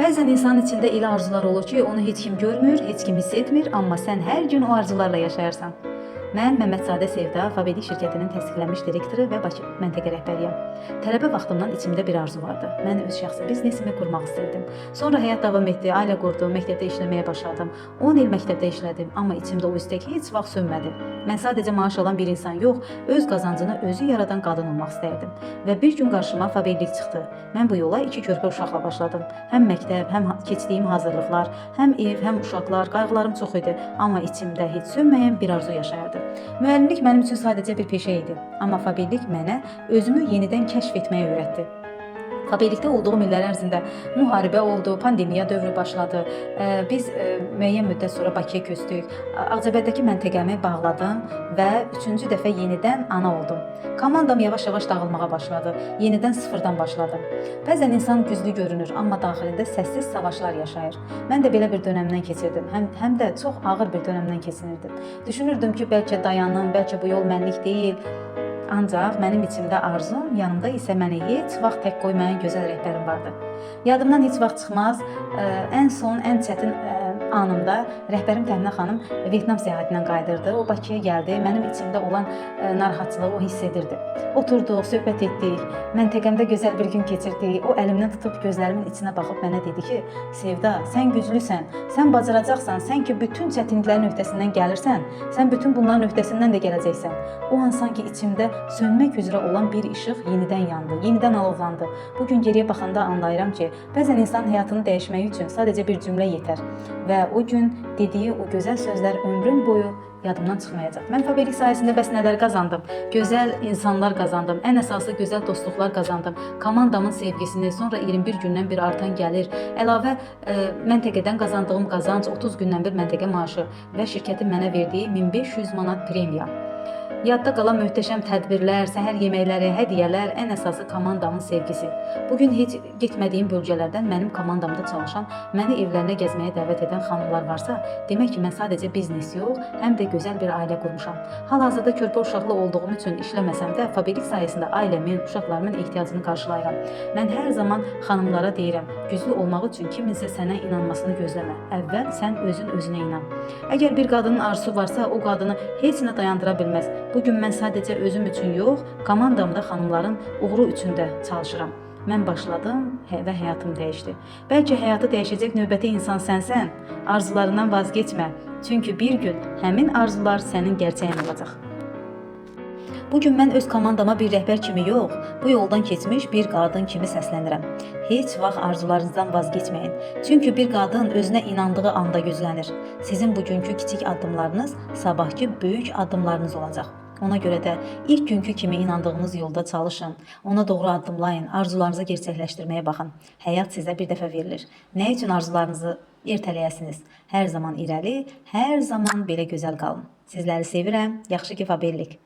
Bəzən insanın içində elə arzular olur ki, onu heç kim görmür, heç kim hiss etmir, amma sən hər gün o arzularla yaşayarsan. Mən Məmmədzadə Sevda, Faberlic şirkətinin təsdiqlənmiş direktoru və Bakı məntəqə rəhbəriyəm. Tələbə vaxtımdan içimdə bir arzu vardı. Mən öz şəxsi biznesimi qurmaq istirdim. Sonra həyat davam etdi, ailə qurdum, məktəbdə işləməyə başladım. 10 il məktəbdə işlədim, amma içimdə o istək heç vaxt sönmədi. Mən sadəcə maaş alan bir insan yox, öz qazancını özü yaradan qadın olmaq istərdim. Və bir gün qarşıma Faberlic çıxdı. Mən bu yola iki körpə uşaqla başladım. Həm məktəb, həm keçdiyim hazırlıqlar, həm ev, həm uşaqlar, qayğılarım çox idi, amma içimdə heç sönməyən bir arzu yaşayırdı. Müəllimlik mənim üçün sadəcə bir peşə idi, amma Faberlic mənə özümü yenidən kəşf etməyi öyrətdi. Faberlikdə olduğum illər ərzində müharibə oldu, pandemiya dövrü başladı. Biz müəyyən müddət sonra Bakıya köçdük. Ağcabəddəki məntəqəmi bağladım və üçüncü dəfə yenidən ana oldum. Komandam yavaş-yavaş dağılmağa başladı. Yenidən sıfırdan başladım. Bəzən insan güclü görünür, amma daxilində səssiz savaşlar yaşayır. Mən də belə bir dönəmdən keçirdim. Həm də çox ağır bir dönəmdən keçinirdim. Düşünürdüm ki, bəlkə dayanım, bəlkə bu yol mənlik deyil. Ancaq mənim içimdə arzum, yanımda isə məni heç vaxt tək qoymayan gözəl rəhbərim vardı. Yadımdan heç vaxt çıxmaz. Ən son, ən çətin anımda rəhbərim Təminə xanım Vyetnam səyahətindən qayıdırdı. O Bakıya gəldi. Mənim içimdə olan narahatçılığı o hiss edirdi. Oturduq, söhbət etdik. Məntəqəmdə gözəl bir gün keçirdik. O əlimdən tutub gözlərimin içinə baxıb mənə dedi ki: "Sevda, sən güclüsən, sən bacaracaqsan, sən ki bütün çətinliklərin öhdəsindən gəlirsən, sən bütün bunların öhdəsindən də gələcəksən." O an sanki içimdə sönmək üzrə olan bir işıq yenidən yandı, yenidən alovlandı. Bu gün geriyə baxanda anlayıram ki, bəzən insan həyatını dəyişməyi üçün sadəcə bir cümlə yetər və o gün dediyi o gözəl sözlər ömrüm boyu yadımdan çıxmayacaq. Mən Faberlic sayəsində bəs nələr qazandım? Gözəl insanlar qazandım. Ən əsası gözəl dostluqlar qazandım. Komandamın sevgisini, sonra 21 gündən bir artan gəlir. Əlavə məntəqədən qazandığım qazanc, 30 gündən bir məntəqə maaşı və şirkətin mənə verdiyi 1500 manat premiya. Yadda qalan möhtəşəm tədbirlər, səhər yeməkləri, hədiyyələr, ən əsası komandamın sevgisi. Bu gün heç getmədiyim bölgələrdən mənim komandamda çalışan, məni evlərinə gəzməyə dəvət edən xanımlar varsa, demək ki, mən sadəcə biznes yox, həm də gözəl bir ailə qurmuşam. Hal-hazırda körpə uşaqlı olduğum üçün işləməsəm də Faberlic sayəsində ailəmin, uşaqlarımın ehtiyacını qarşılayıram. Mən hər zaman xanımlara deyirəm, güclü olmaq üçün kiminsə sənə inanmasını gözləmə. Əvvəl sən özün özünə inan. Əgər bir qadının arzusu varsa, o qadını heç nə dayandıra bilməz. Bu gün mən sadəcə özüm üçün yox, komandamda xanımların uğuru üçün də çalışıram. Mən başladım və həyatım dəyişdi. Bəlkə həyatı dəyişəcək növbəti insan sənsən. Arzularından vazgeçmə. Çünki bir gün həmin arzular sənin gerçəyin olacaq. Bu gün mən öz komandama bir rəhbər kimi yox, bu yoldan keçmiş bir qadın kimi səslənirəm. Heç vaxt arzularınızdan vazgeçməyin. Çünki bir qadın özünə inandığı anda güclənir. Sizin bugünkü kiçik addımlarınız sabahkı böyük addımlarınız olacaq. Ona görə də ilk günkü kimi inandığınız yolda çalışın, ona doğru addımlayın, arzularınızı gerçəkləşdirməyə baxın. Həyat sizə bir dəfə verilir. Nə üçün arzularınızı ertələyəsiniz? Hər zaman irəli, hər zaman belə gözəl qalın. Sizləri sevirəm. Yaxşı ki, Faberlic.